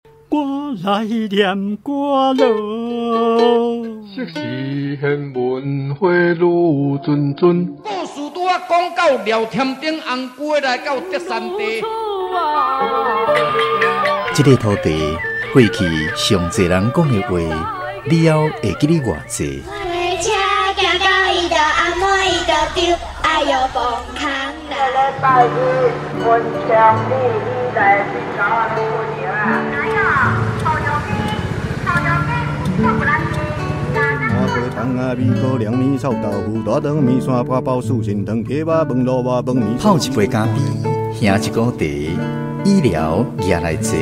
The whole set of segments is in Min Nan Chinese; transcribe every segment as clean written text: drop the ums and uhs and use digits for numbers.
我来念歌咯。昔时贤文花愈谆谆。故事拄仔讲到廖添丁红龟来到德山地。这个土地过去上济人讲的话，了后会记得偌济？泡一杯咖啡，喝一壶茶，医疗也来坐，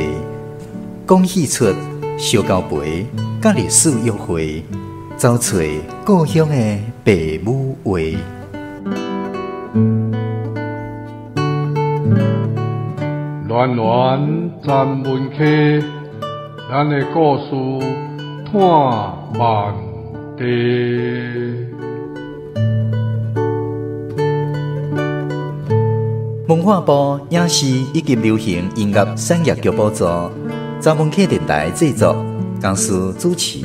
讲戏出烧交陪，佮历史约会，走揣故乡的爸母话。暖暖咱文溪，咱的故事伴万地。文化部影视以及流行音乐产业局补助，查文溪电台制作，公司主持。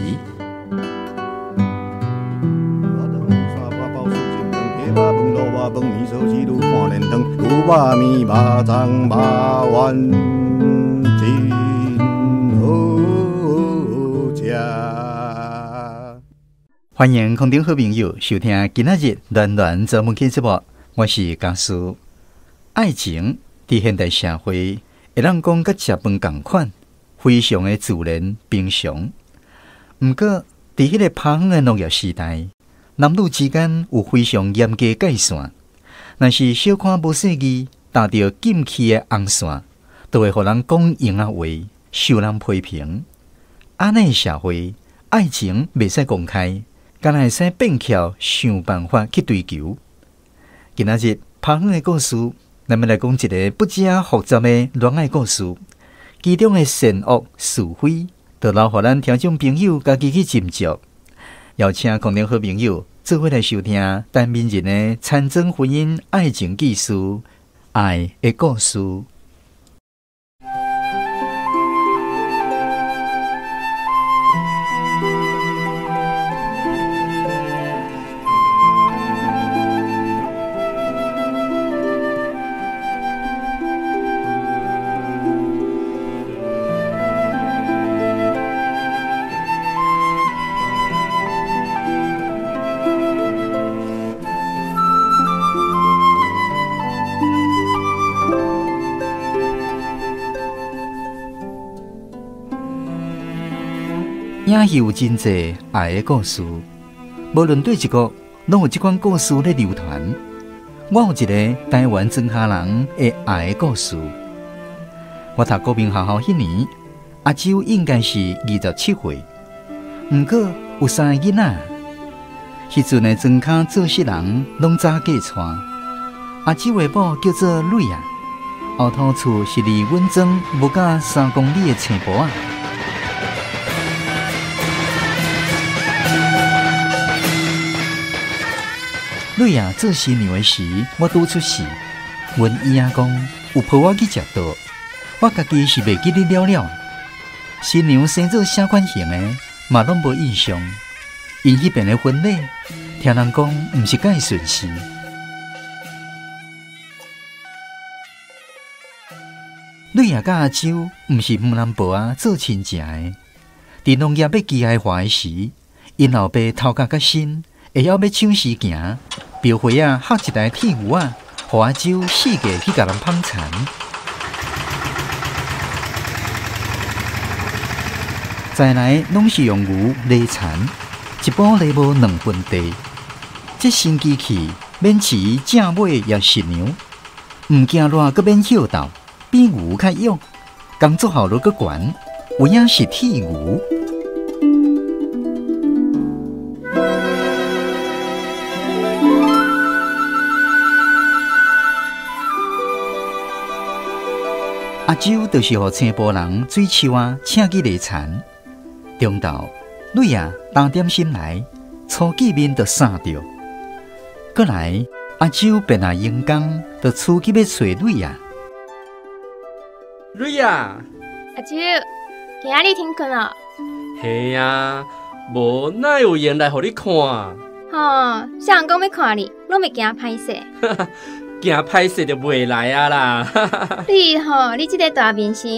欢迎空中好朋友收听今仔日暖暖查文溪节目，我是家师。爱情伫现代社会，会当讲佮食饭仝款，非常的自然平常。毋过，伫彼个拍远的农业时代，男女之间有非常严格界线。若是小可无细意，踏著禁区的红线，就会予人讲闲仔话，受人批评。按呢社会，爱情袂使公开，敢若会使变巧想办法去追求。今仔日拍远的故事，咱们来讲一个不遮复杂的恋爱故事，其中的善恶是非，就留予咱听众朋友家己去斟酌。邀请空中好朋友做伙来收听陈明仁的残障婚姻爱情记事，爱的故事。影戏有真济爱的故事，无论对一国，拢有这款故事咧流传。我有一个台湾庄跤人的爱的故事。我读国民学校彼年，阿周应该是27岁，毋过有3个囡仔。彼阵的庄跤做事人拢早嫁娶。阿周的某叫做蕊啊，后头厝是离阮庄无到3公里的青埔仔。蕊啊，做新娘的时，我拄出世。阮姨仔讲有抱我去食桌，我家己是袂记得了了。新娘生做啥款型的，嘛拢无印象。𪜶彼边的婚礼，听人讲毋是介顺遂。蕊啊，佮阿周毋是毋南部啊做亲情的。伫农业欲机械化的时，𪜶老爸头壳较新。会晓欲抢时行，庙会啊，合一台铁牛仔，予阿周四界去共人捧田。再来拢是用牛犁田，一步犁无2分地。这新机器免饲正尾也是娘，毋惊热，阁免歇斗，比牛较勇，工作效率阁悬，有影是铁牛。阿周就是予青埔人水树仔请去犁田。中昼，蕊啊担点心来，初见面就捎著。过来，阿周便若用工，就出去欲揣蕊啊。蕊啊！阿周，今仔日停睏哦。嘿啊，無哪有閒來予你看？吼，啥人講欲看你，攏會驚歹勢。驚歹勢就袂來啊啦！你吼，你這个大面神。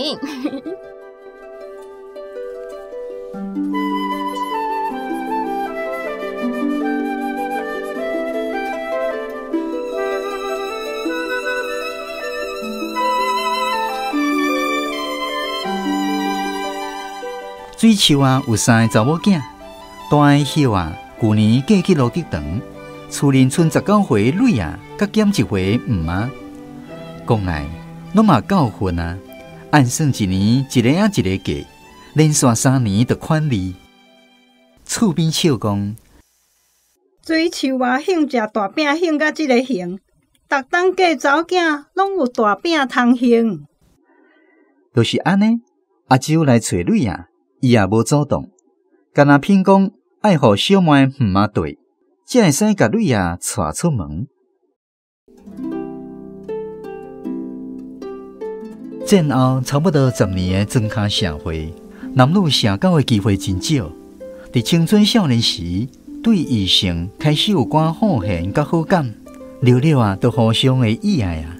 水樹仔有三个查某囝，大的叶仔舊年嫁去蘆竹長，厝裡賰19歲蕊仔，閣減1歲毋仔。講來攏嘛夠份啊！按算一年一個仔一个嫁，連續3年就款二。厝邊笑講：水樹仔興食大餅，興甲這个形，逐冬嫁查某囝攏有大餅通興。就是按呢，阿周來揣蕊仔，伊也無主動，干焦偏講愛予小妹毋仔綴，才會使共蕊仔帶出門。戰後差不多10年的莊跤社會，男女社交的機會真少。佇青春少年時，對異性開始有寡好閒佮好感，了了啊，都互相會意愛啊。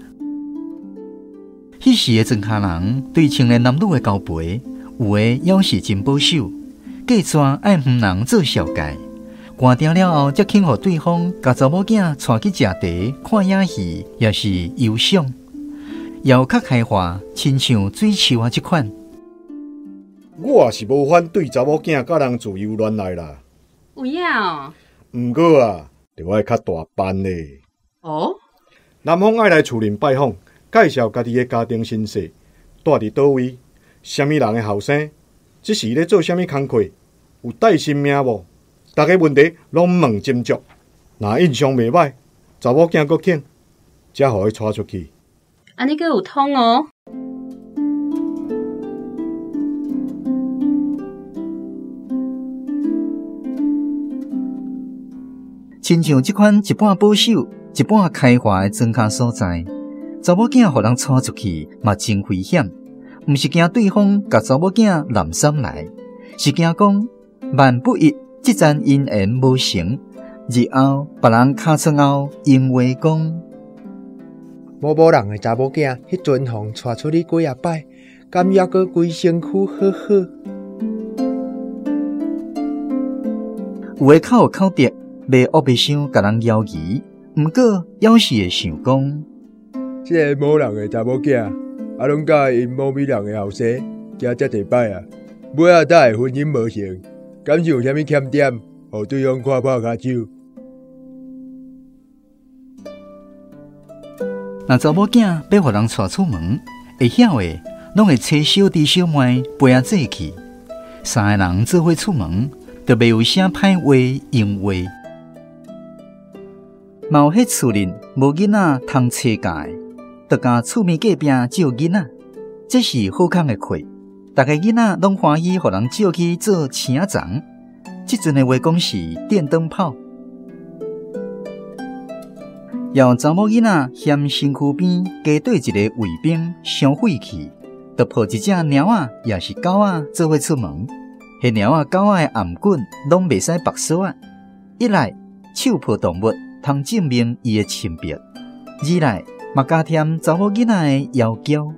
彼時的莊跤人對青年男女的交陪，有的猶是真保守，嫁娶愛遠人做紹介，寒定了後才肯予對方共查某囝帶去食茶、看影戲，也是遊賞。也有較開化，親像水樹仔這款。我也是無反對查某囝佮人自由戀愛啦。有影哦。毋過啊，著愛較大範咧。哦。男方愛來厝裡拜訪，介紹家己的家庭身世，住佇佗位，啥物人的後生，這時咧做啥物工課，有帶新命無？逐个問題攏問斟酌。若印象袂歹，查某囝閣肯，才予伊帶出去。按呢閣有通哦。親像這款一半保守、一半開化的莊跤所在，查某囝予人帶出去嘛真危險。毋是驚對方共查某囝攬捎來，是驚講萬不一這層姻緣無成，日後別人尻川後閒話講。某某人的查某囝，彼陣予人帶出去幾仔擺，敢猶閣規身軀好好。有的較有口德，袂惡白相共人枵疑，毋過猶是會想講，這个某人的查某囝，啊，攏佮𪜶某物人的後生，行遮濟擺啊，尾仔才會婚姻無成，敢是有啥物欠點，予對方看破跤手。若查某囝欲予人帶出門，會曉的攏會揣小弟小妹陪仔做去。三個人做伙出門，就袂有啥歹話閒話。嘛有彼厝裡無囡仔通揣教的，就共厝邊隔壁借囡仔，這是好康的課。逐个囡仔攏歡喜予人借去做青仔欉。這陣的話講是電燈泡。有查某囡仔嫌身軀邊加綴一個衛兵傷晦氣，就抱一隻貓仔，也是狗仔做伙出門。彼貓仔狗仔的頷頸攏袂使縛索仔，一來手抱動物通證明伊的清白，二來嘛加添查某囡仔的妖嬌。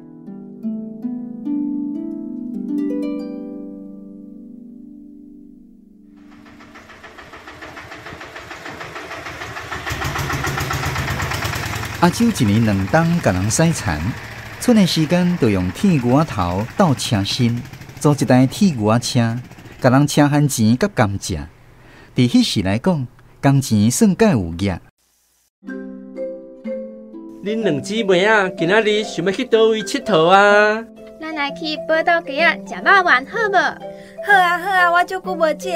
阿周一年2冬共人洗田，春的時間就用鐵牛仔頭鬥車身，組一台鐵牛仔車，共人車番錢佮甘蔗。佇彼時來講，工錢算蓋有額。恁兩姊妹仔今仔日想欲去佗位𨑨迌啊？咱來去寶島街仔食肉圓好無？好啊好啊，我足久無食。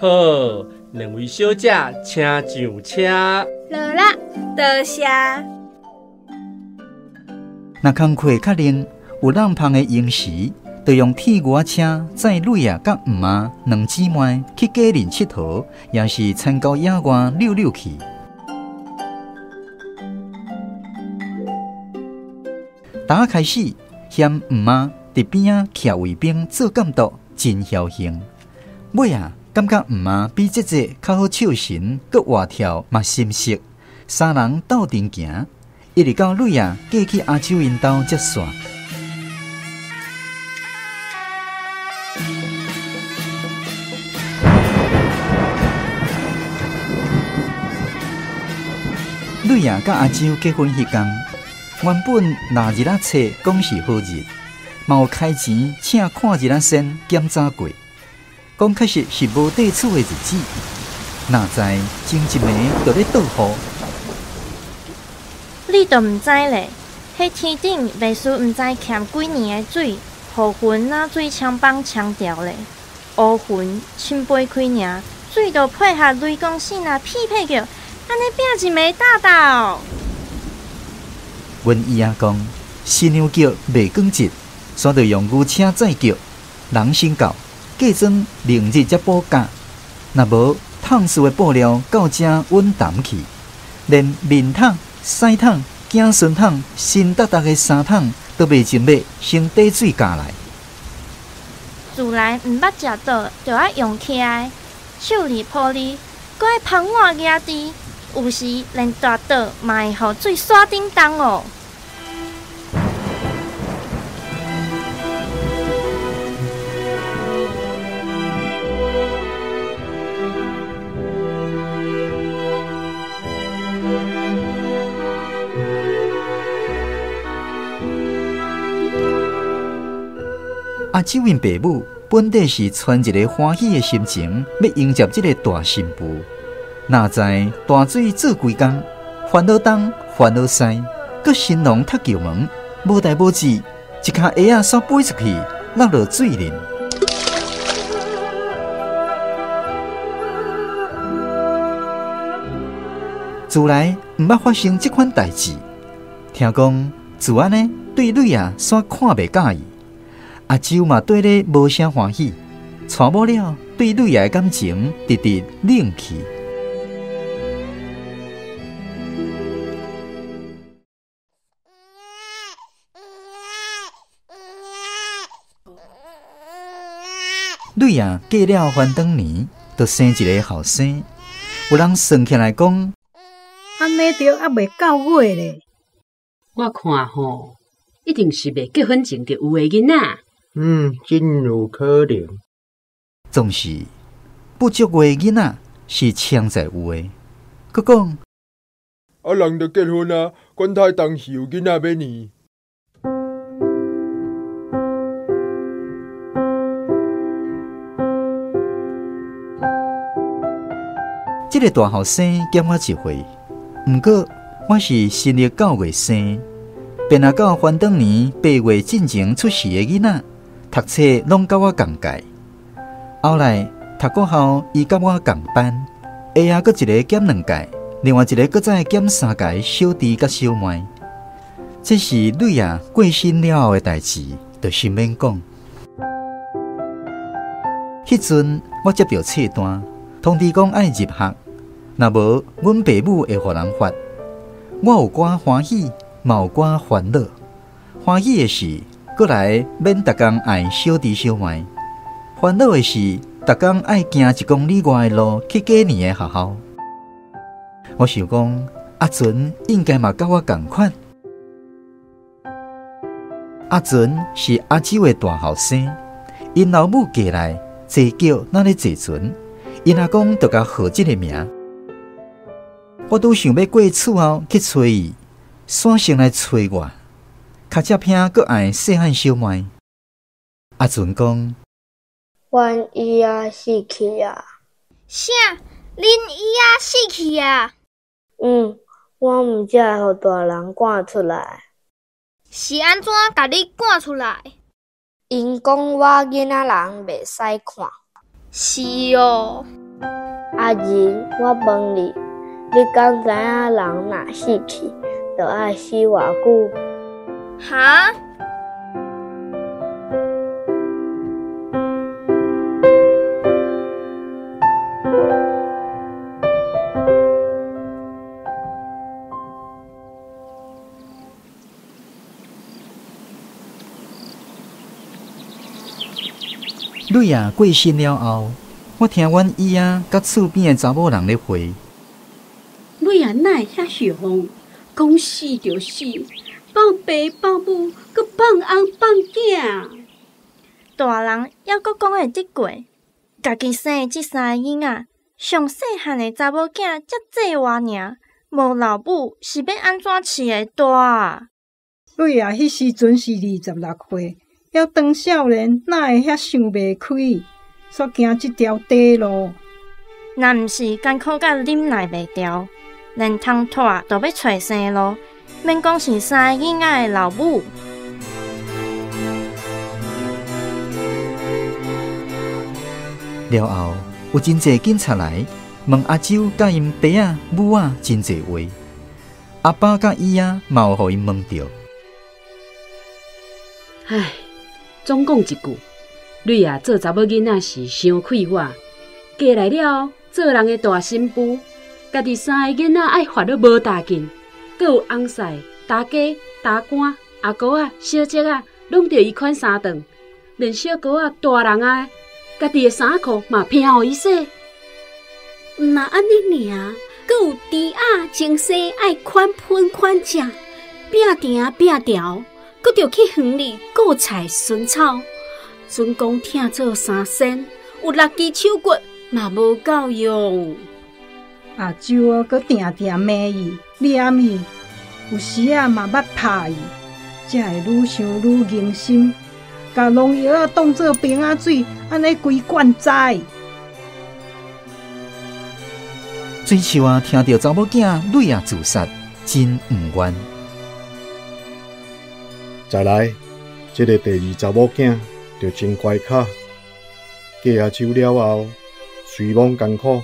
好，兩位小姐請上車。落啦，多謝。若工課較冷，有浪芳的閒時，就用鐵牛仔車載蕊仔佮毋仔兩姊妹去果林𨑨迌，也是田郊野外遛遛去。打開始，嫌毋仔佇邊仔徛衛兵做監督，真僥倖。尾仔感覺毋媽比姐姐較好笑神，閣活跳嘛心色，三人鬥陣行，一直到蕊仔嫁去阿周𪜶兜才煞。蕊仔佮阿周結婚彼工，原本臘日仔冊講是好日，嘛有開錢請看日仔先檢查過，講確實是無地處的日子。哪知前一暝就咧落雨。你都毋知咧，彼天頂袂輸毋知欠幾年的水，予雲若水槍崩槍掉咧，烏雲深飛開爾，水就配合雷公聲啊，屁屁叫。按呢拼一暝大大哦！阮姨仔講，新娘轎袂捲折，煞著用牛車載轎，人先到，假裝明日才補假。若無燙濕的布料到遮穩澹去，連面桶、屎桶、子孫桶、新答答的衫桶都袂前欲先底水加來。自來毋捌食倒，就愛用起來，手裡抱裡，閣愛捧碗舉箸。有時連大桌嘛會予水刷叮當哦。阿周𪜶爸母本底是揣一個歡喜的心情，欲迎接這個大新婦。哪知大水做規工，煩惱東煩惱西，閣新郎踢球門，無代無誌，一跤鞋仔煞飛出去，落落水裡。自來毋捌發生這款代誌，聽講自按呢對蕊仔煞看袂佮意，阿周嘛對咧無啥歡喜，娶某了對蕊仔的感情直直冷去。蕊仔過了翻轉年，就生一个後生。有人算起來講，按呢著猶未到月咧。我看吼，一定是未結婚前就有的囡仔。嗯，真有可能。總是不足月的囡仔是潛在有的。閣講，啊，人著結婚啊，管他當時有囡仔欲呢。這个大後生減我一歲，毋過我是新曆9月生，便若到翻轉年8月進前出世的囡仔，讀冊攏佮我仝屆。後來讀國校，伊佮我仝班，下下閣一个減2屆，另外一个閣再減3屆小弟佮小妹。這是蕊仔過身了後的代誌，就先免講。彼陣我接著冊單，通知講愛入學，若無阮爸母會予人罰。我有寡歡喜，嘛有寡煩惱。歡喜的是，過來免逐工愛小弟小妹；煩惱的是，逐工愛行1公里外的路去過年的學校。我想講，阿純應該嘛佮我仝款。阿純是阿周的大後生，𪜶老母過來坐轎，咱咧坐船，𪜶阿公就共號這个名。我拄想欲過厝後去揣伊，煞先來揣我。跤跡兄閣愛細漢小妹。阿純講：阮姨仔死去啊！啥？恁姨仔死去啊？嗯，我毋才會予大人趕出來。是按怎共你趕出來？𪜶講我囡仔人袂使看。是哦。阿仁，我問你，你敢知影人若死去，就愛死偌久？哈？蕊仔过身了后，我听阮姨仔佮厝边的查某人咧话。蕊仔哪会遐凶？讲死就死，放爸放母，阁放翁放囝。大人犹阁讲会得过，家己生的这三个囡仔，上细汉的查某囝才济偌尔，无老母是欲按怎饲会大啊？蕊仔彼时阵是26岁，犹当少年，哪会遐想袂开，煞行这条短路。若毋是艰苦甲忍耐袂牢，连通拖都欲揣生路，免讲是三个囡仔的老母。了后，有真济警察来问阿周佮𪜶爸仔母仔真济话，阿爸佮姨仔嘛有予𪜶问著。唉，总讲一句，蕊仔做查某囡仔时伤气我，嫁来了做人的大新妇，家己三个囡仔爱烦恼无大紧，阁有翁婿、大家、大官、阿哥仔、小叔仔，拢著伊款三顿，连小哥仔大人啊，家己的衫裤嘛偏予伊洗。毋若按呢尔，阁有猪仔、精生爱款喷款食，饼甜饼条，阁著去园里顾菜巡草，准讲疼做三仙，有六支手骨嘛无够用。阿周啊，阁定定骂伊、念伊，有时啊嘛捌拍伊，才会愈想愈硬心，共农药仔当做瓶仔水，按呢规罐栽。水树仔听著查某囝蕊仔自杀，真毋愿。再来，这个第二查某囝就真乖巧，嫁阿周了后，虽罔艰苦，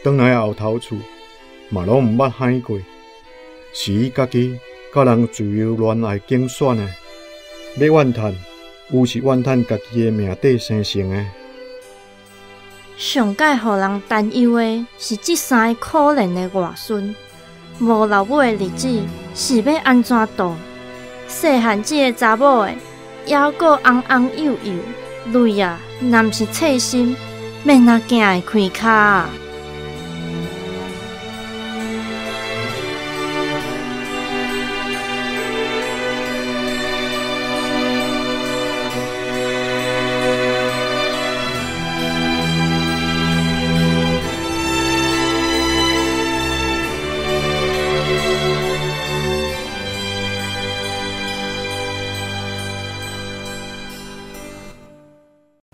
转来后头厝嘛拢毋捌喊过，是伊家己佮人自由恋爱竞选的，欲怨叹，有是怨叹家己的命底生成的。上盖予人担忧的是这三个可怜的外孙，无老母的日子是欲按怎度？细汉这个查某的，犹阁红红幼幼，蕊仔若毋是细心，欲哪行会开跤啊？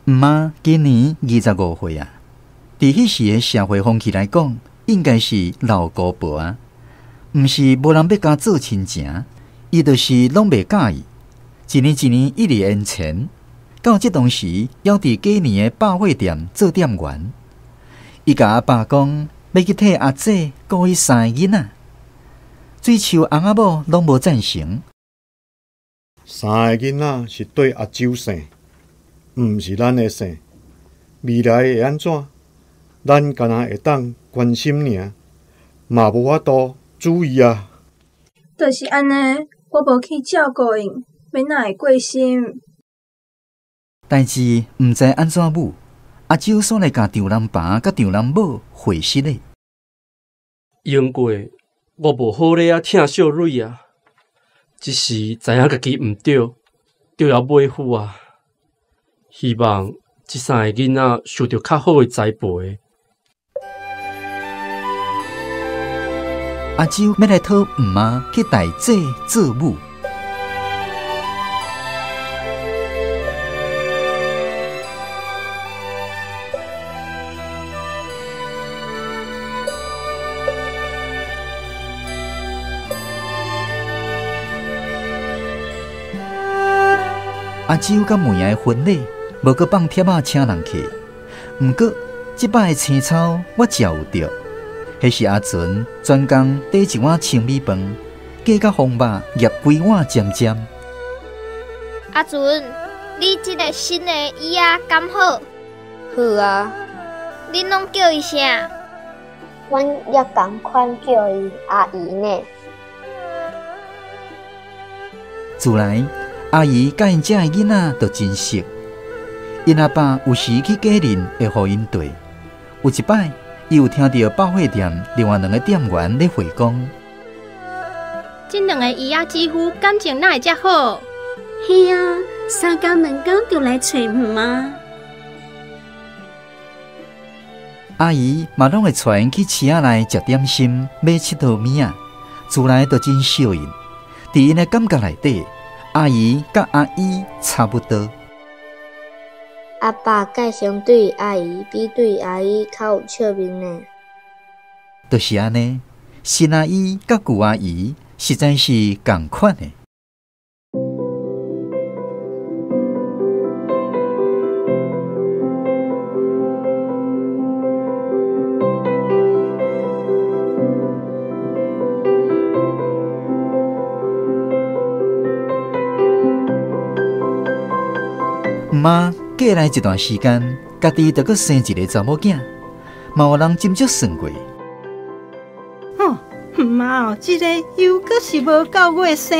毋妈今年25岁啊，伫彼时的社会风气来讲，应该是老姑婆啊，毋是无人欲共做亲情，伊就是拢袂佮意，一年一年一直延迟，到这当时，犹伫过年的百货店做店员。伊共阿爸讲，欲去替阿姊顾彼三个囡仔，水树翁仔某拢无赞成。三个囡仔是对阿周生，毋是咱的生，未来会按怎？咱敢若会当关心尔，嘛无法度注意啊。就是按呢，我无去照顾𪜶，欲哪会过心？代志毋知按怎舞，阿周煞来共丈人爸佮丈人某会失咧。因过我无好咧啊，疼惜蕊啊，只是知影家己毋对，著犹尾夫啊。希望这三个囡仔受著较好的栽培。阿周欲来讨姆妈去代姊做母。阿周佮妹仔的婚礼无阁放帖仔请人客，毋过这摆的青草我食有著，彼是阿纯专工缀一碗清米饭，加佮风肉夹规碗尖尖。阿纯，你这个新的椅仔敢好？好啊。恁拢叫伊啥？阮也仝款叫伊阿姨呢。自来，阿姨佮𪜶遮的囡仔都真熟， 𪜶阿爸有時去假鄰會予𪜶綴。有一擺，伊有聽著百貨店另外兩个店員咧回講：這兩个姨仔姊夫感情哪會遮好？嘿啊，三工兩工就來揣姆媽。阿姨嘛攏會帶𪜶去市仔內食點心、買𨑨迌物仔，自來都真惜𪜶。佇𪜶的感覺內底，阿姨佮阿姨差不多。阿爸蓋先對阿姨比對阿姨較有笑面呢。就是按呢，新阿姨佮舊阿姨實在是仝款的。姆媽過來一段時間，家己就閣生一个查某囝，嘛有人斟酌算過。哦，姆媽哦，這个又閣是無夠月生。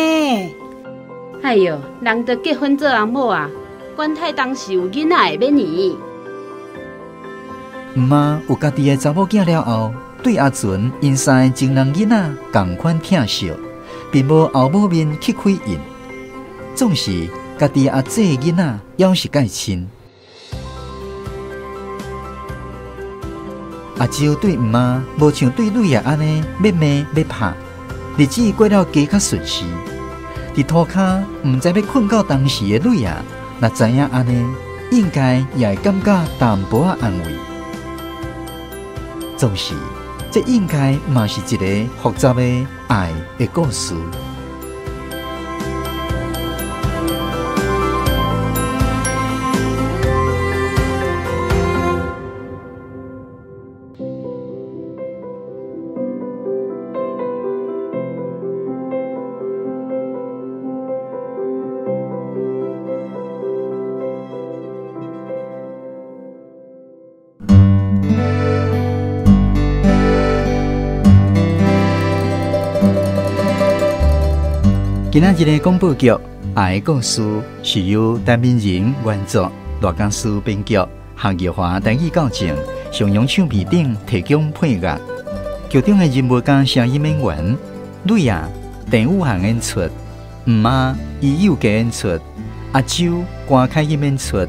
哎喲，人都結婚做翁某啊，管太當時有囡仔會免呢。姆媽有家己的查某囝了後，對阿純𪜶三个情人囡仔仝款疼惜，並無後母面去開𪜶，總是家己阿姊囡仔猶是佮親。阿周對姆媽無像對女仔按呢欲罵欲拍，日子過了加較順勢。佇塗跤毋知欲睏到當時的女仔，若知影按呢，應該也會感覺淡薄仔安慰。總是，這應該嘛是一個複雜的愛的故事。今仔日的廣播劇《愛的故事》是由陳明仁原作，賴家思編劇，夏玉華台語教正，上揚唱片頂提供配樂。劇中的人物佮聲音演員：女仔鄭宇航演出，姆媽伊幼佳演出，阿周郭凱欣演出，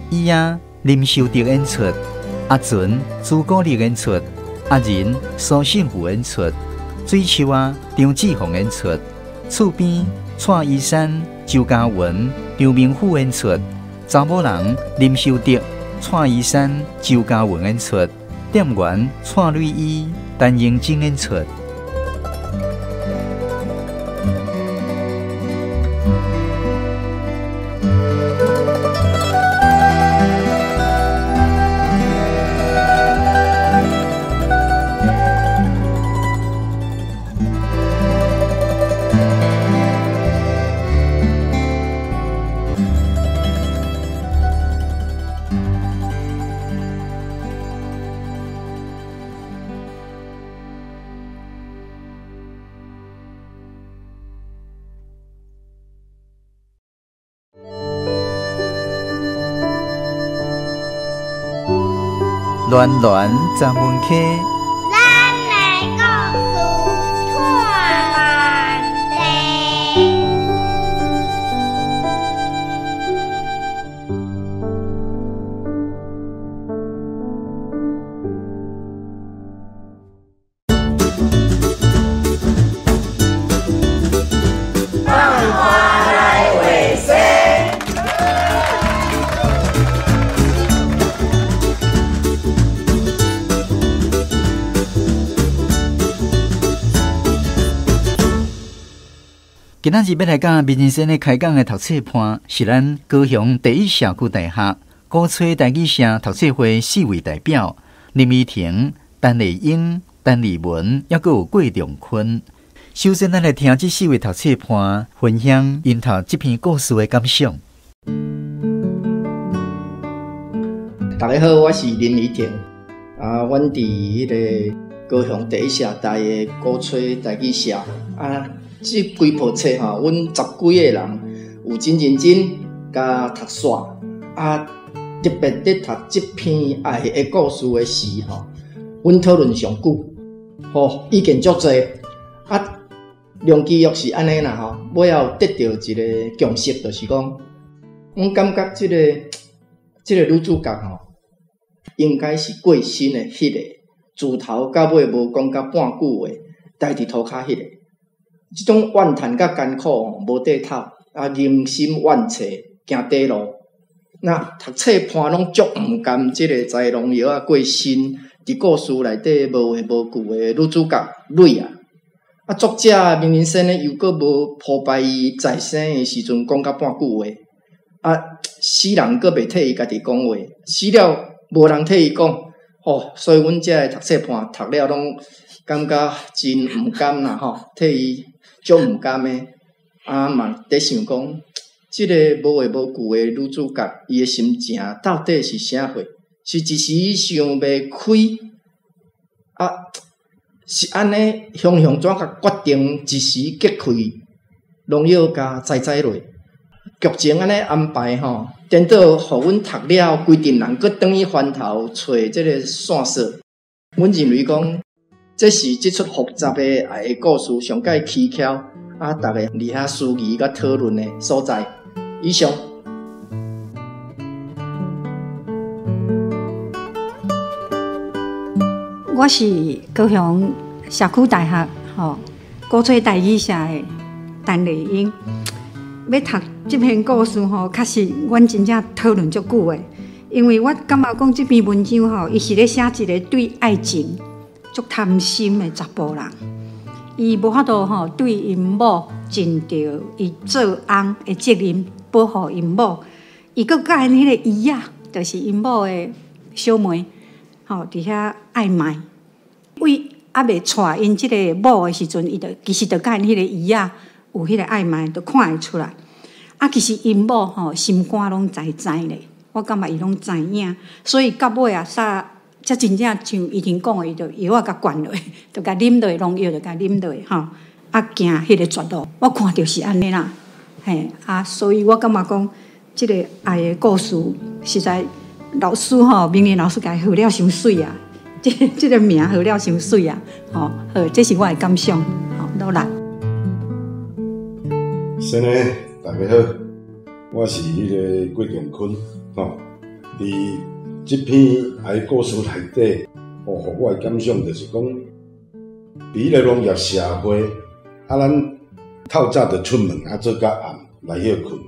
伊仔林修德演出，阿純朱古力演出，阿仁蘇勝富演出，水樹仔張志宏演出。厝邊蔡依珊、周嘉文、張明甫演出，查某人林修德、蔡依珊、周嘉文演出，店員蔡瑞伊、陳英珍演出。暖暖十门溪，咱的故事拖慢地。放花来画生。今仔日欲來佮民生咧開講的讀冊伴，是咱高雄第一社區大學鼓吹台語社讀冊會四位代表林怡婷、陳麗英、陳麗文，猶閣有郭仲坤。首先，咱來聽這四位讀冊伴分享𪜶讀這篇故事的感想。大家好，我是林怡婷。啊，阮佇彼个高雄第一社大的鼓吹台語社啊。這幾部冊吼，阮十幾个人有真認真佮讀煞啊。特別佇讀這篇愛的故事的時吼，阮討論上久，吼，意見足濟。啊，梁基玉是按呢啦吼，尾後得著一個共識，就是講，阮感覺這個女主角吼，應該是過身的彼個，自頭到尾無講甲半句話，呆佇塗跤彼個，這種怨嘆佮艱苦吼，無底透，啊，人心怨切，行短路。那讀冊伴攏足毋甘，這个栽農藥仔過身，佇故事內底無話無句的女主角蕊仔。啊，作者明仁先生又閣無鋪排伊在生的時陣講甲半句話，啊，死人閣袂替伊家己講話，死了無人替伊講，吼，所以阮遮的讀冊伴讀了攏感覺真毋甘啦，吼，替伊足毋甘的，啊嘛佇想講，這个無話無句的女主角，伊的心情到底是啥貨？是一時想袂開，啊，是按呢，雄雄怎共決定一時激氣，農藥共栽栽落，劇情按呢安排吼，顛倒予阮讀了，規陣人閣轉去翻頭揣這个線索。阮認為講，這是這齣複雜的愛的故事上蓋蹊蹺，啊，逐家佇遐思疑佮討論的所在。以上。我是高雄社區大學吼鼓吹台語社的陳麗英。欲讀這篇故事吼，確實阮真正討論足久的，因為我感覺講這篇文章吼，伊是咧寫一個對愛情足貪心的查埔人，伊無法度吼對𪜶某盡著伊做翁的責任，保護𪜶某，伊閣佮𪜶彼个姨仔，就是𪜶某的小妹，吼佇遐曖昧。為猶未娶𪜶這个某的時陣，伊就其實就佮𪜶彼个姨仔有彼个曖昧，就看會出來。啊，其實𪜶某吼心肝攏知知咧，我感覺伊攏知影，所以到尾啊，啥才真正像以前講的，伊就藥仔共灌落，就共啉落，農藥就共啉落，吼，啊，行彼个絕路。我看著是按呢啦，嘿，啊，所以我感覺講，這个愛的故事實在老師吼，明仁老師共伊號了傷媠啊，這個名號了傷媠啊，吼，好，這是我的感想，吼，努力。先生，大家好，我是彼个郭仲坤，吼，佇這篇愛故事內底，吼，予我的感想就是講，佇彼个農業社會，啊，咱透早就出門啊，做到暗來歇睏，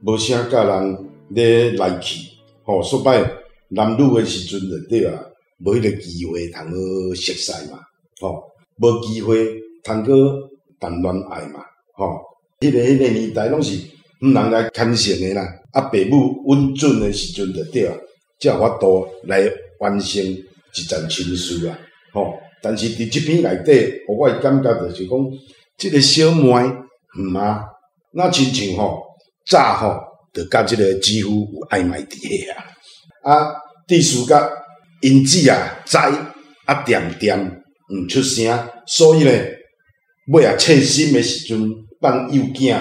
無啥佮人咧來去，吼，煞擺男女的時陣就對啊，無彼個機會通好熟似嘛，吼，無機會通閣談戀愛嘛，吼，彼個年代攏是毋人來牽線的啦，啊，爸母允准的時陣就對啊，才有法度來完成一層親事啊，吼。但是佇這篇內底，予我的感覺就是講，這個小妹毋啊，那親像吼早吼，就佮這個姊夫有曖昧佇咧啊，啊，致使甲𪜶姊啊知啊，恬恬毋出聲，所以咧，尾仔切心的時陣，放幼囝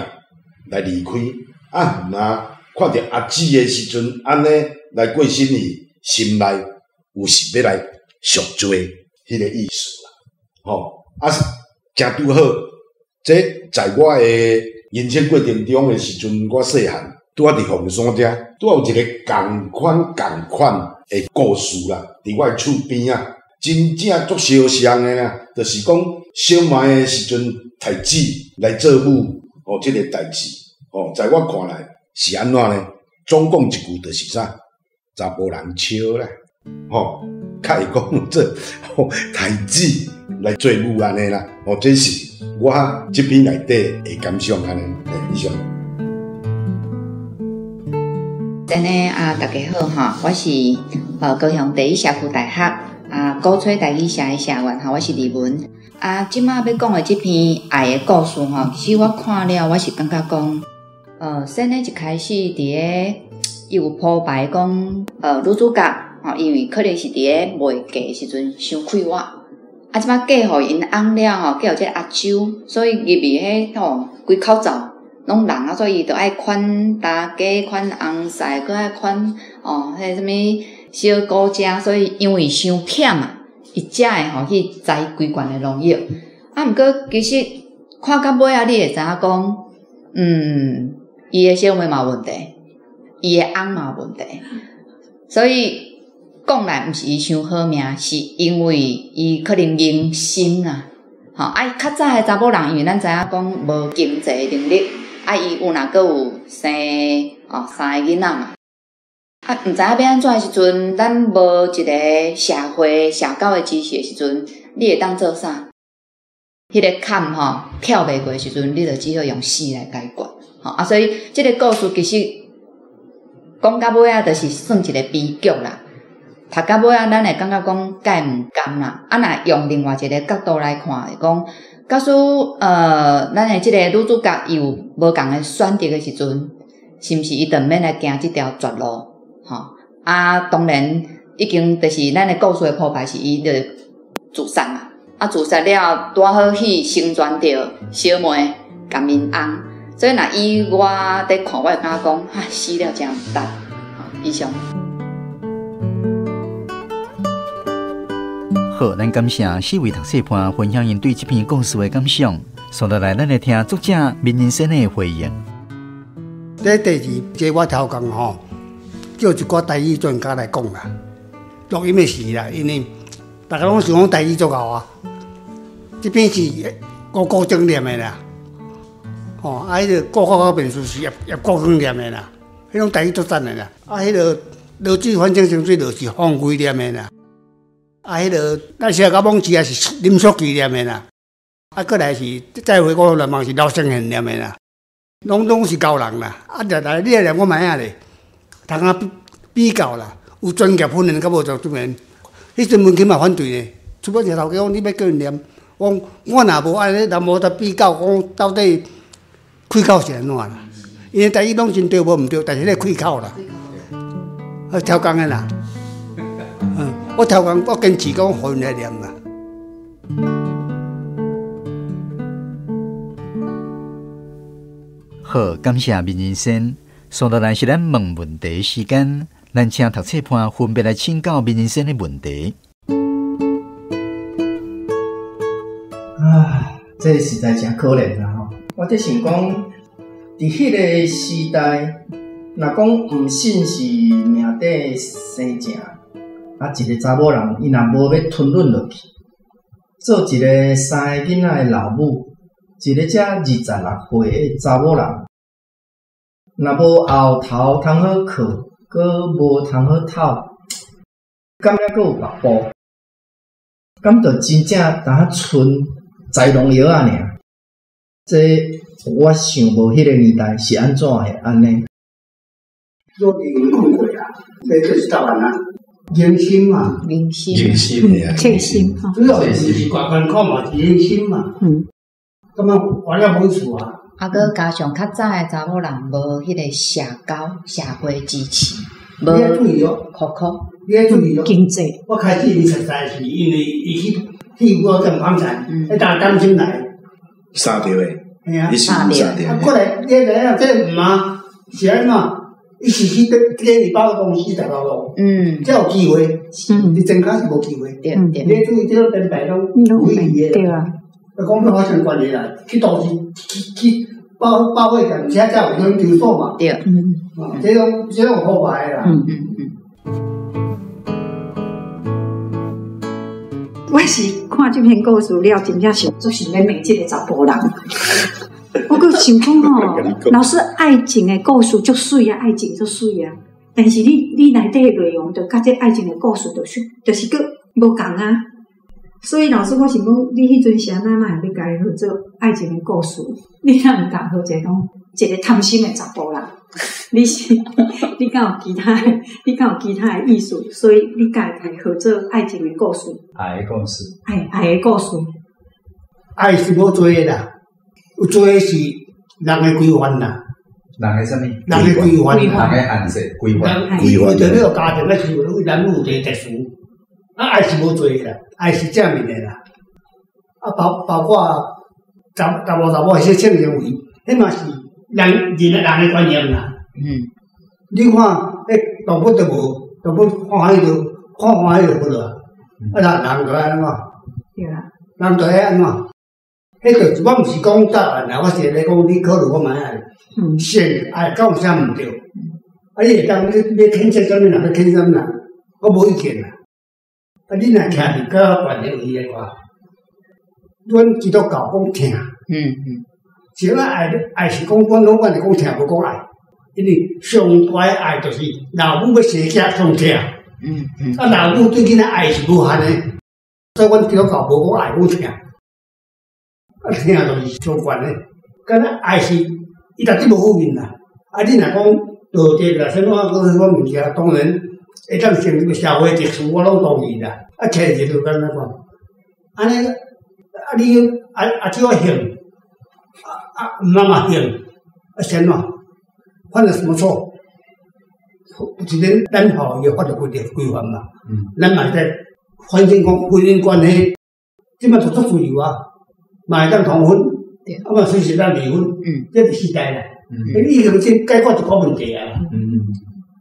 來離開，啊，毋啊，看著阿姊的時陣，按呢來過身去，心內有是欲來贖罪彼個意思啦，吼，啊，誠拄好，這在我的人生過程中的時陣，我細漢拄仔佇鳳山遮，拄仔有一個仝款仝款的故事啦，佇我的厝邊仔，真正足相像的啦，就是講小妹的時陣刣子來做母，吼，這個代誌，吼，在我看來是按怎呢？總講一句就是啥，查埔人笑啦，吼，較會講做刣子來做母按呢啦，吼，這是我這篇內底的感想按呢，以上。真的啊，大家好哈，我是高雄第一社區大學啊鼓吹台語社的社員哈，我是李文啊。這馬欲講的這篇愛的故事吼，其實我看了，我是感覺講，先呢一開始佇咧伊有鋪排講，女主角吼，因為可能是佇咧未嫁的時陣傷快活，啊，這馬嫁予𪜶翁了吼，嫁予這個阿周，所以入去彼吼規口罩，攏人啊，所以伊就愛款大家、款翁婿，閣愛款哦，彼个啥物小姑姐，所以因為傷忝啊，伊才會吼去栽規罐的農藥。啊，毋過其實看到尾仔，你會知影講，伊的小妹嘛有問題，伊的翁嘛有問題，所以講來毋是伊傷好命，是因為伊可能忍心啊。吼，啊，較早的查某人，因為咱知影講無經濟能力，啊，伊有若閣有生哦三个囡仔嘛，啊，毋知影欲按怎的時陣，咱無一个社會社交的支持的時陣，你會當做啥？彼个坎吼跳袂過的時陣，你就只好用死來解決。吼啊，所以這个故事其實講到尾仔，就是算一个悲劇啦。讀到尾仔，咱會感覺講蓋毋甘啦。啊，若用另外一个角度來看，會講，假使咱的這个女主角伊有無仝的選擇的時陣，是毋是伊就毋免來行這條絕路？吼啊，當然已經就是咱的故事的鋪排是伊就自殺嘛。啊，自殺了，拄好去成全著小妹共𪜶翁，所以若以我佇看，我會感覺講，哈，死了誠毋值。以上。好，咱感謝四位讀冊伴分享𪜶對這篇故事的感想。接落來，咱來聽作者閔仁生的回應。這第二這我頭講吼，叫一寡台語專家來講啦，錄音的時啦，因為大家攏想講台語足𠢕啊。這篇是吳國楨念的啦，吼，啊，彼个郭国辩士是葉國光念的啦，彼種台語足讚的啦。啊，彼个羅水反正清水就是方貴念的啦。啊，彼个咱小甲罔市也是林淑琪念的啦。啊，過來是再回我聯盟是劉成賢念的啦，攏是高人啦。啊，來你來念我覓仔咧，通啊比較啦，有專業訓練佮無專業訓練，彼陣文钦嘛反對呢，出版社頭家講你欲叫𪜶念。我我若無按呢，人無得比較，講到底開口是按怎啦？因為台語攏真對無毋對，但是咧開口啦，我超工的啦。我超工，我堅持講，予𪜶來念啦。好，感謝閔仁生。接落來是咱問問題時間，咱請讀冊伴分別來請教閔仁生的問題。啊，這實在誠可憐啦吼！我咧想講，佇彼个時代，若講毋信是命底生成，啊，一个查某人伊若無欲吞忍落去，做一个三个囡仔的老母，一个才26歲的查某人，若無後頭通好靠，閣無通好討，敢猶閣有別步？敢就真正當賰栽農藥仔爾？這我想無彼个年代是按怎會按呢？若你講過啊，這就是答案啊，人心嘛，人心，人心，切心，主要是大艰苦嘛，是人心嘛。感覺活了無厝啊。啊，閣加上較早的查某人無彼個社交、社會支持，無你愛注意哦，苦苦。你愛注意哦，經濟。我開始熟似是因為伊去我踮房產，彼搭感情來。三條的，嘿啊，你是三條。啊，過來，你知影這毋啊，是按怎？伊是去跟你百貨公司食頭路，才有機會。你增加是無機會。對對。你注意這種編排攏有意義的。對啊。講要發生關係啦，去投資，去百貨店，這才有種場所嘛。對。這種有破壞的啦。我是看這篇故事了，真正是足想欲罵這個查埔人。我閣想講吼，老師愛情的故事足媠啊，愛情足媠啊。但是你內底的內容，就佮這愛情的故事，就是閣無仝啊。所以老師，我想講，你彼陣時按怎會欲共伊合做愛情的故事？你若毋共好者講，一個貪心的查埔人，你是你敢有其他的？你敢有其他的意思？所以你共伊合做愛情的故事。愛的故事。愛的故事。愛是無罪的啦，有罪的是人的規範啦。人的啥物？人的規範。人的限制規範。規範。為著你個家庭的生活，男女有一個特殊。啊，愛是無罪的啦，愛是正面的啦。啊，包括查某查某迄些性行為，彼嘛是人人人的觀念啦。你看，欸，動物都無，動物看歡喜就看歡喜就好啦。啊，人就愛按怎？對啊。人就愛按怎？彼個我毋是講答案啦，我是咧講你考慮看覓啊。性愛敢有啥毋對？啊，你會當你欲譴責啥物人，欲譴責啥物人，我無意見啦。啊，你若徛佇較懸的位來看，阮基督教講疼。是咱愛愛是講，阮攏阮是講疼，無講愛。因為上大的愛就是老母欲生囝上疼。啊，老母對囡仔愛是無限的，所以阮基督教無講愛，講疼。啊，疼就是上懸的，敢若愛是伊絕對無負面啦。啊，你若講道德啦，啥物我物件，當然會當成為社會秩序，我攏同意啦。啊，切入就敢若講，按呢啊，你啊啊，這個恨，啊啊毋通嘛恨，啊是按怎？犯了什麼錯？一個咱吼有法律規定規範嘛，咱嘛會使，反正講婚姻關係，這擺就足自由啊，嘛會當同婚，啊嘛隨時當離婚，這個時代啦，已經這解決一個問題啊。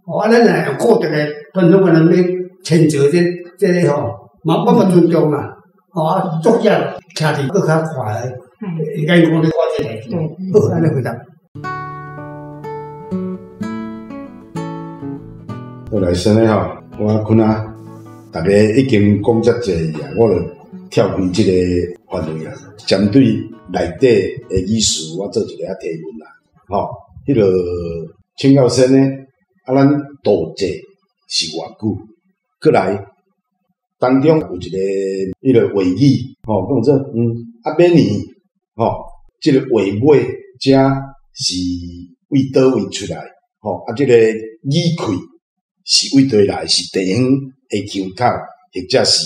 哦，啊，咱若用固定的傳統觀念咧遷就這這个吼，嘛我嘛尊重啦。吼啊，作者徛佇閣較快的，會當講咧看這代誌。好，按呢回答。我來先咧吼，我看啊，大家已經講遮濟啊，我就跳開這個範圍啊，針對內底的意思，我做一個提問啦。吼，彼個請教先呢，啊，咱度節是偌久？閣來當中有一個彼個話語，吼，講做啊，馬年吼，這個話尾遮是為佗位出來？吼，啊，這個語氣是為佗來？是地方的腔口，或者是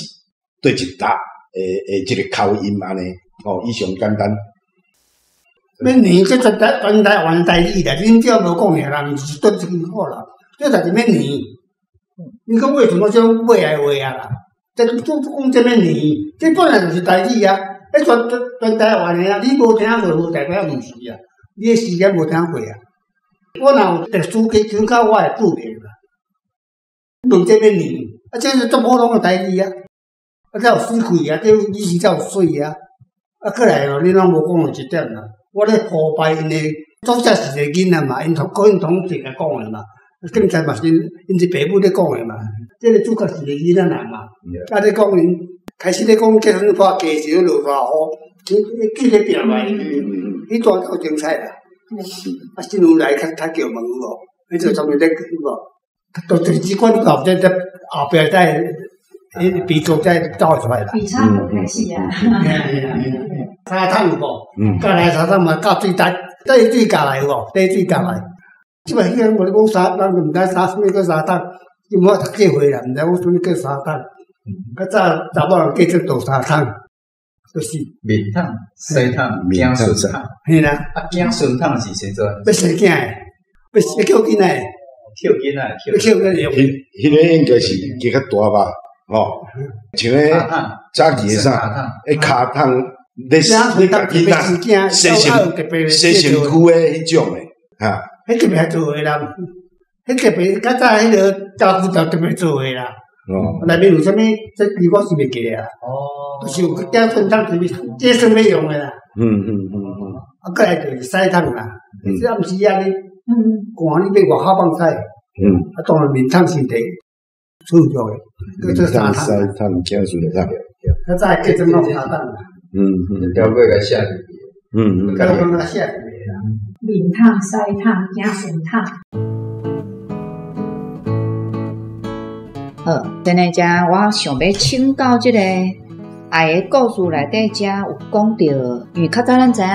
對一搭的這個口音按呢？吼，以上簡單。馬年這全台全台灣台語啦，恁這無講爾啦，毋是對這間好啦，這才是馬年。你講為什麼這尾來話啊啦？這講講這馬年，這本來就是台語啊！彼全全全台灣的啊，你無聽過，無代表毋是啊。你的時間無聽過啊。我若有特殊嘅腔口，我會注明啦。問這馬年，啊，這是足普通的台語啊。啊，這有水氣啊，這語氣才有水啊。啊，過來哦，你攏無講到一點啦。我咧膜拜𪜶的作者是一個囡仔嘛，𪜶從高雄統來講的嘛，警察嘛是𪜶是爸母咧講的嘛。這個主角是一個囡仔人嘛，啊，咧講𪜶開始咧講結婚破家時落大雨，記咧拼來，彼段夠精彩啦。啊，新娘來較較叫問有無？彼就專門咧有無？都就是管後這這後壁再彼悲劇再走出來啦。比差無開始啊。三桶有無？教來三桶嘛，教水台，底水教來有無？底水教來。這擺彼個無咧講三，咱毋知啥啥物叫三桶，因為我讀這歲啦，毋知講啥物叫三桶。較早查某人叫做倒三桶，就是面桶、洗桶、子孫桶。嘿啦。啊，子孫桶是啥做？欲生囝的，欲欲捡囡仔的。捡囡仔，欲捡囡仔用。彼彼个应該是加較大吧？吼，像彼早期的啥，彼跤桶。咧咧家己呾洗身洗身軀的彼種的，哈。彼特別做的啦，彼特別較早彼个家具就特別做的啦。哦。內面有啥物？這我是袂記得啊。哦。就是有子孫桶特別，這算欲用的啦。啊，過來就是洗桶啦。這暗時啊，你寒你欲外口放屎。啊，當然面桶是第厝用的，叫做三桶。洗桶、子孫桶。較早叫做弄三桶啦。條尾共寫入去。甲拢共寫入去啦。面桶、屎桶、子孫桶。好，今日遮我想欲請教這個愛的故事內底，遮有講著，因為較早咱知影，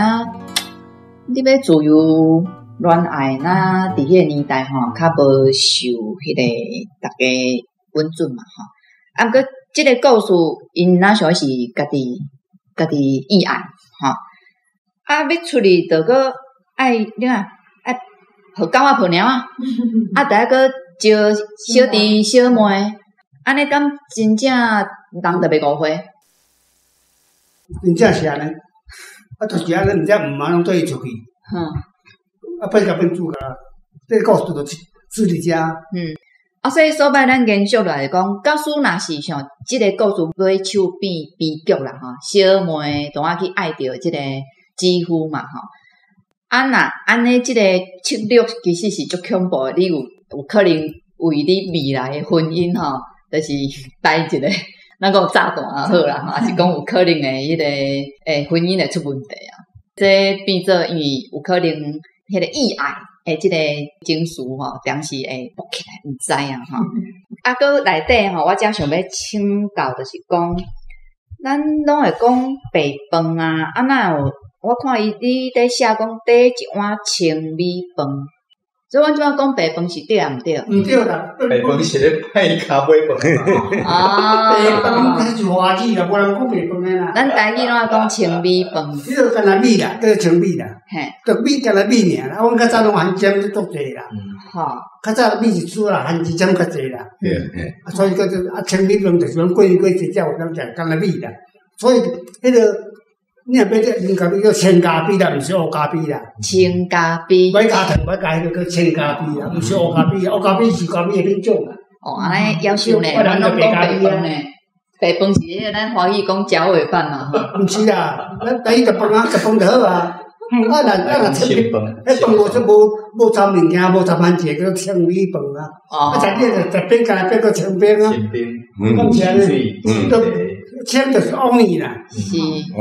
你欲自由戀愛，若佇彼個年代吼，較無受彼個逐家允准嘛吼。啊，毋過這個故事，𪜶若想是家己。家己意愛，吼啊！欲出去，就閣愛你看，愛抱狗仔抱貓仔，啊，著愛閣招小弟小妹，按呢敢真正人就袂誤會？真正是按呢，啊，就是按呢，毋知毋嘛攏綴伊出去。啊，变甲变主角，这个故事就出伫遮。啊，所以所摆咱延续落来讲，假使若是像这个故事尾手变悲剧啦吼，小妹当仔去爱著这个姊夫嘛吼。啊若按呢，这个策略其实是足恐怖的，你有可能为你未来的婚姻吼，就是带一个咱讲炸弹也好啦，还是讲有可能的彼个婚姻会出问题啊。这变做因为有可能彼个意爱的这个情绪吼，当时会爆起来，毋知啊吼。啊，阁内底吼，我才想欲请教，就是讲，咱拢会讲白饭啊，啊哪有？我看伊你咧写讲缀一碗清米饭，所以阮这摆讲白饭是对抑毋对？毋对啦，白饭是咧拜跤尾饭。啊，白饭是华语啦，无人讲白饭的啦。咱台语拢爱讲清米饭。彼个干焦米啦，叫做清米啦。嘿，就米干焦米尔啦，啊，阮较早拢番尖足济啦。吼，较早米一煮啦，番薯尖较济啦。对。啊，所以叫做啊清米饭就是讲过年过节才有当食干焦米啦。所以彼个。你若欲啉咖啡叫清咖啡啦，毋是乌咖啡啦。清咖啡。欲加糖，欲加彼个叫清咖啡啦，毋是乌咖啡。乌咖啡是咖啡的品种啦。哦，按呢夭寿呢，咱拢讲白饭呢。白饭是彼个咱华语讲食尾饭嘛。毋是啦，咱台语食饭啊，食饭就好啊。啊，若清米，彼饭无掺物件，无掺番茄，叫做清米饭啊。哦。啊，食你就食饼，干焦变做清冰啊。清冰。讲起来呢，清就是往伊啦。是。哦。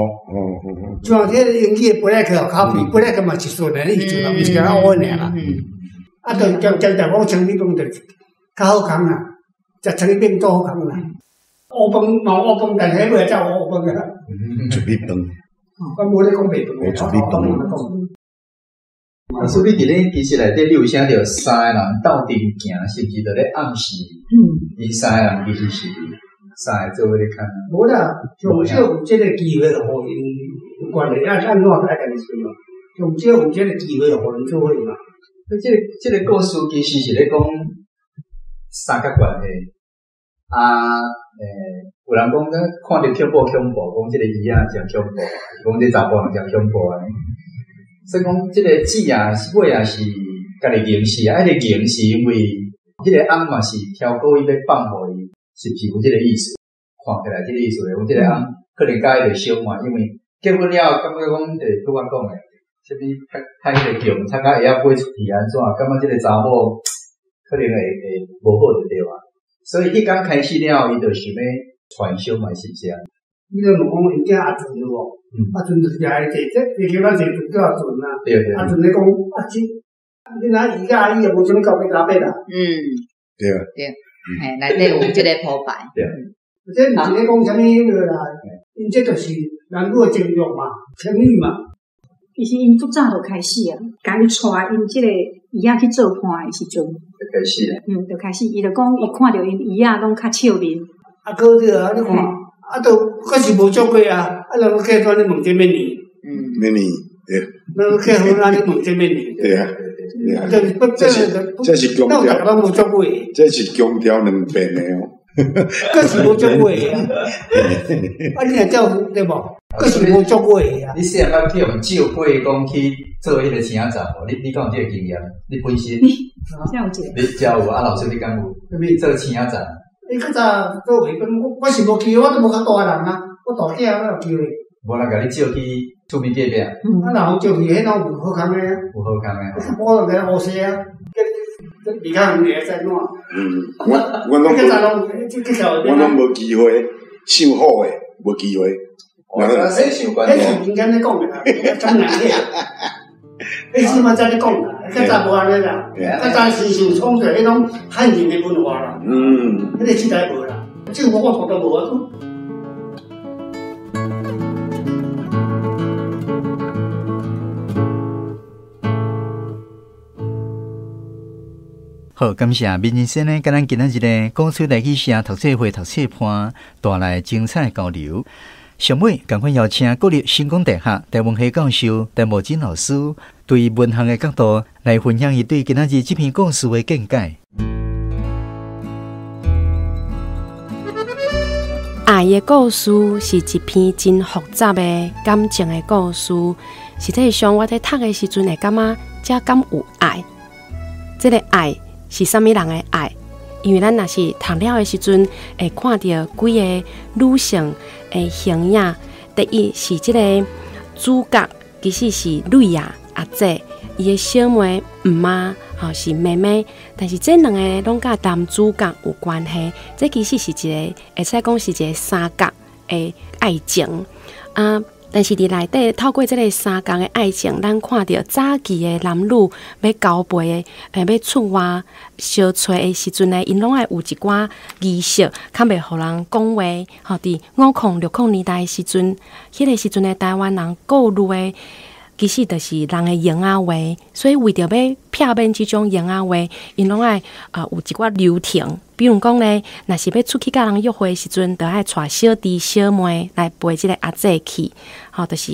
像这个英语的布莱克咖啡，布莱克嘛是顺的意思啦，毋是干焦乌尔啦。啊，就将将讲清米饭就较好康啦，食清米饭做好康啦。乌饭嘛乌饭，但是彼尾才有乌饭啊。出米饭。我无咧讲白饭，出米饭。老师，你伫咧其实内底，你有写著三个人斗阵行，是毋是就咧暗示？𪜶三个人其实是三个做伙咧看。无啦，上少有这个机会，予𪜶有关系，啊，按怎爱家己想嘛？上少有这个机会，予𪜶做伙嘛。这个故事其实是咧讲三角关系啊，有人讲看著恐怖恐怖，讲这个鱼仔诚恐怖，讲这查埔人诚恐怖按呢。所以讲，这个姊啊，尾也是家己认识啊，彼个认是因为彼个翁嘛是超过伊欲放予伊，是毋是有这个意思？看起来这个意思咧，讲这个翁可能佮伊个小嘛，因为结婚了后，感觉讲就是拄仔讲的，啥物较彼个强，较会晓飞出去按怎，感觉这个查某可能会无好就对啊。所以彼工开始了后，伊就想欲传小妹，是毋是啊？你著问讲𪜶囝阿阵有无？阿阵就是来坐，这坐叫咱坐阵叫阿阵啊。对。阿阵咧讲啊，这你若伊甲阿姨也无啥物交八交八啦。对啊。对，嘿，内底有这个铺排。对。这毋是咧讲啥物彼个啦，𪜶这就是男女的情欲嘛，情欲嘛。其实𪜶足早就开始啊，共伊带𪜶这个姨仔去做伴的时阵，就开始啦。就开始，伊就讲伊看著𪜶姨仔拢较笑面。啊，阁对啊，你看。啊，都阁是无照过啊！啊，人结婚你问这物年？咩年？对。咱结婚啊，你问这物年？对啊，这是强调，拢无照过。这是强调两遍的哦。阁是无照过的啊！啊，你若照对无？阁是无照过的啊！你细汉捌去予照过，讲去做彼个青仔站无？你敢有这个经验？你本身？这有一个。你遮有啊？老师你敢有？做青仔站？伊较早做画本，我是无机会，我都无较大个人啊，我大囝哪有机会？无人共你照去厝边隔壁。啊，若有照去，彼拢有好康的啊。有好康的。我就乌西啊，这离较远会使怎？我拢我拢无机会，想好的无机会。我生想关彼是民间咧讲的啦，真难听。彼时嘛才咧讲啦，较早无按呢啦，较早是想创作彼种汉人的文化啦。彼个时代无啦，这个我从都无啊。好，感谢民先生呢，佮咱今仔日呢，鼓吹来去写读册会、读册伴带来精彩交流。上尾，仝款邀请国立成功大学台文系教授陈慕贞老师，对文学的角度来分享伊对今仔日这篇故事的见解。爱的故事是一篇真复杂的感情的故事。实际上，我在读的时阵会感觉遮敢有爱？这个爱是啥物人的爱？因为咱若是读了的时阵，会看到几个女性的形影。第一是这个主角，其实是蕊仔阿姐，伊的小妹姆妈，吼是妹妹，但是这两个拢佮男主角有关系。这其实是一个，会使讲是一个三角的爱情啊。但是伫内底透过这个三角的爱情，咱看著早期的男女欲交配的，欲出外相揣的时阵呢，𪜶拢爱有一寡仪式，较袂予人讲话。吼，伫50、60年代的时阵，彼个时阵的台湾人顾虑的，其实就是人的闲仔话，所以为著欲避免这种闲仔话，𪜶拢爱有一寡流程。比如讲咧，若是欲出去佮人约会的时阵，就爱带小弟小妹来陪这个阿姐去，吼，就是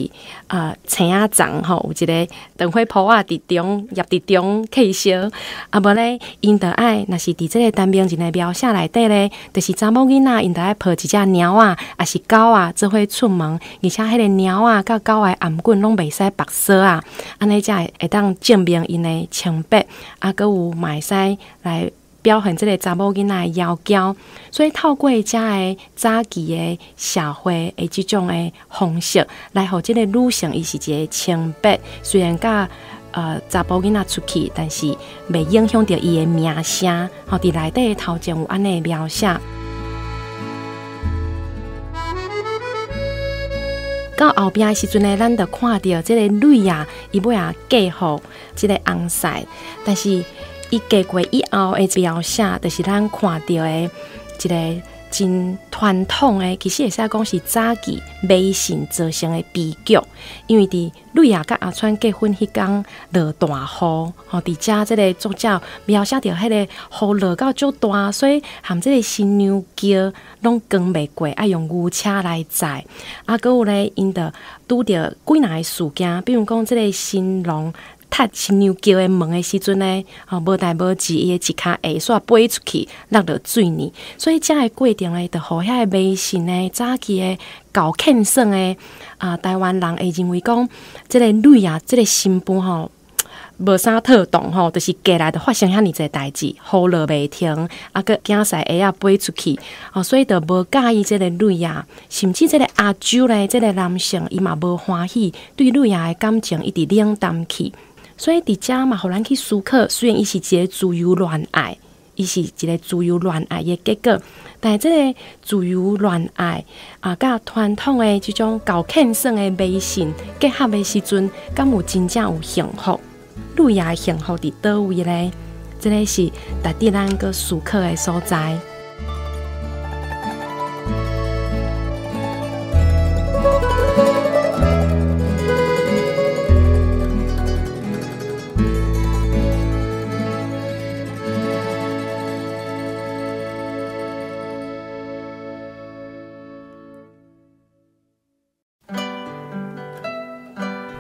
青仔粽吼，有一个长花铺仔伫中，入伫中契烧，啊无咧，𪜶就爱，若是伫这个陈明仁的描写内底咧，就是查某囡仔𪜶就爱抱一只猫仔，抑是狗仔做伙出门，而且彼个猫仔佮狗仔的頷颈拢袂使縛锁仔，按呢才会当证明𪜶的清白，啊，阁有嘛会使来表现这个查某囡仔的妖娇，所以透过遮个早期的社会的这种的方式，来予这个女性伊是一个清白，虽然佮查甫囡仔出去，但是袂影响著伊的名声。吼，伫内底头前有按呢描写。到后壁的时阵呢，咱就看著这个蕊仔，伊尾仔嫁予这个翁婿，但是伊嫁过以后的描写，就是咱看著的一个真传统的，其实会使讲是早期迷信造成的悲剧。因为伫蕊仔佮阿川结婚彼工落大雨，吼，伫遮这个作者描写著彼个雨落到足大，所以含这个新娘轿拢扛袂过，爱用牛车来载。啊，阁有咧，𪜶就拄著几若个事件，比如讲这个新郎踢新娘轿的门的时阵呢，吼，无代无志，伊的一跤下煞飞出去，落落水呢。所以遮个过程呢，就予遐个迷信的早期的厚欠算的啊，台湾人会认为讲，这个蕊仔，这个新妇吼，无啥妥当吼，就是嫁来就发生遐尔济代志，雨落袂停，啊，阁惊使鞋仔飞出去，哦，所以就无佮意这个蕊仔，甚至这个阿周咧，这个男性伊嘛无欢喜，对蕊仔的感情一直冷淡去。所以伫遮嘛，予咱去思考，虽然伊是一个自由恋爱，伊是一个自由恋爱的结果，但是这个自由恋爱啊，佮传统的这种厚欠算的迷信结合的时阵，敢有真正有幸福？蕊仔的幸福伫佗位咧？这个是值得咱阁思考的所在。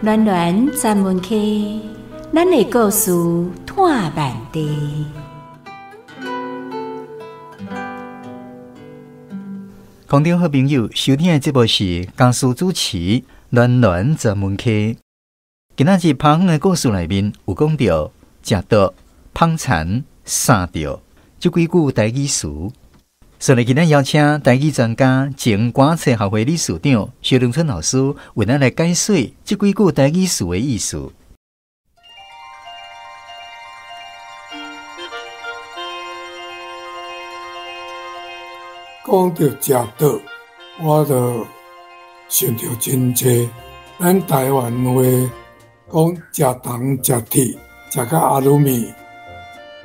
暖暖专门区，咱的故事拖慢地。空中好朋友收听的节目是江苏主持暖暖专门区。今仔日拍远的故事内面有讲到食毒、捧田、三著这几句台语词。所以今日邀请台语专家、前歌册学会理事长萧龙春老师为咱来解说这几句台语词的意思。讲到食毒，我就想到真济。咱台湾话讲食糖、食铁、食到阿鲁米，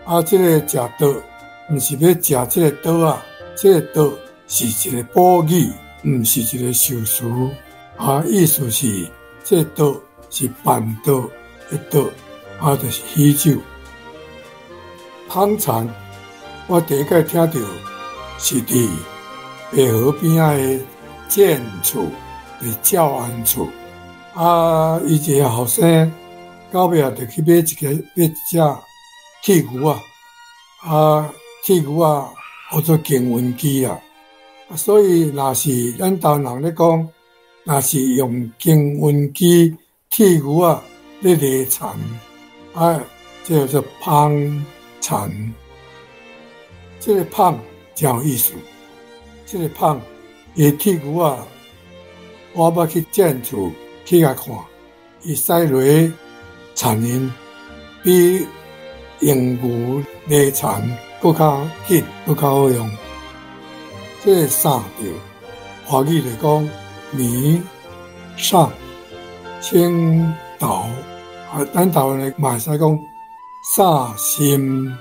啊，这个食毒毋是欲食这个毒啊。这个毒是一个补语，毋是一个修辞。啊，意思是这个毒是办毒的毒，啊，就是喜酒。捧田，我第一摆听著是伫白河边仔的建厝，伫教安厝。啊，伊一个后生，到尾仔就去买一个买一只铁牛仔，啊，铁牛仔。号做经文机啦，所以若是咱台湾人咧讲，若是用经文机铁牛仔咧犁田，啊，這叫做芳田。這个芳真有意思，這个芳伊铁牛仔，我捌去建厝去共看，伊驶落田园比用牛犁田阁较紧，阁较好用。这个三著，华语来讲，米、上、青豆，啊，咱台湾的嘛会使讲三心。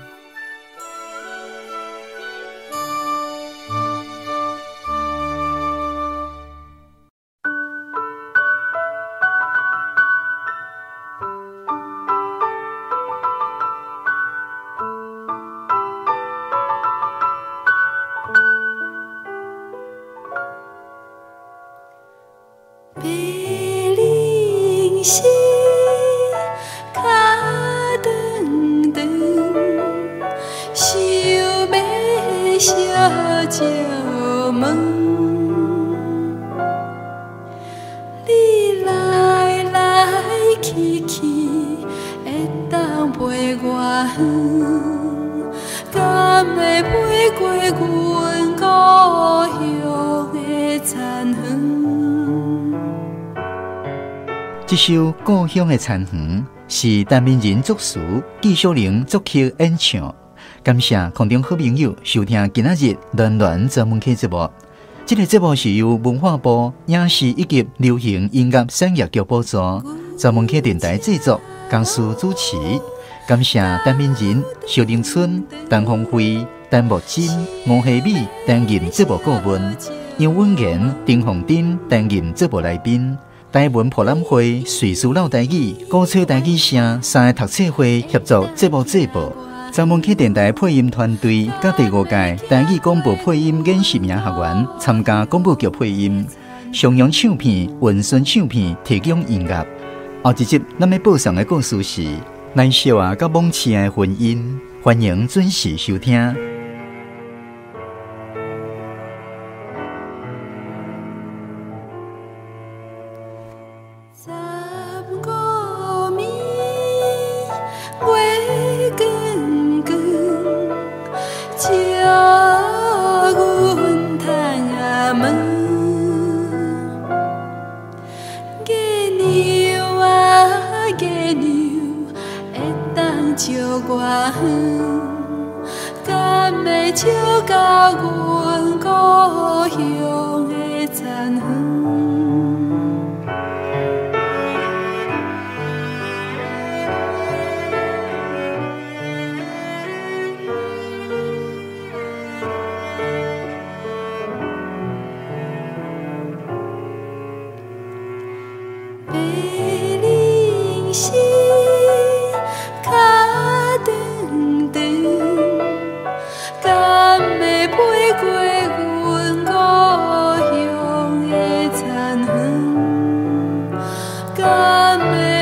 这首《故乡的田园》是陈明仁作词，纪晓玲作曲演唱。感谢空中好朋友收听今仔日暖暖专门客节目。这个节目是由文化部影视以及流行音乐产业局补助，专门客电台制作，江苏主持。感谢陈明仁、萧玲春、陈凤辉、陈木真、吴希美担任节目顾问，杨文言、丁凤珍担任节目来宾。台文博览会、瑞士老台语、鼓吹台语声三个读册会协助节目制播。专门去电台配音团队，佮第五届台语广播配音演习营学员参加广播剧配音。上扬唱片、文顺唱片提供音乐。后一集咱欲播送的故事是兰秀啊佮莽鼠的婚姻，欢迎准时收听。 敢会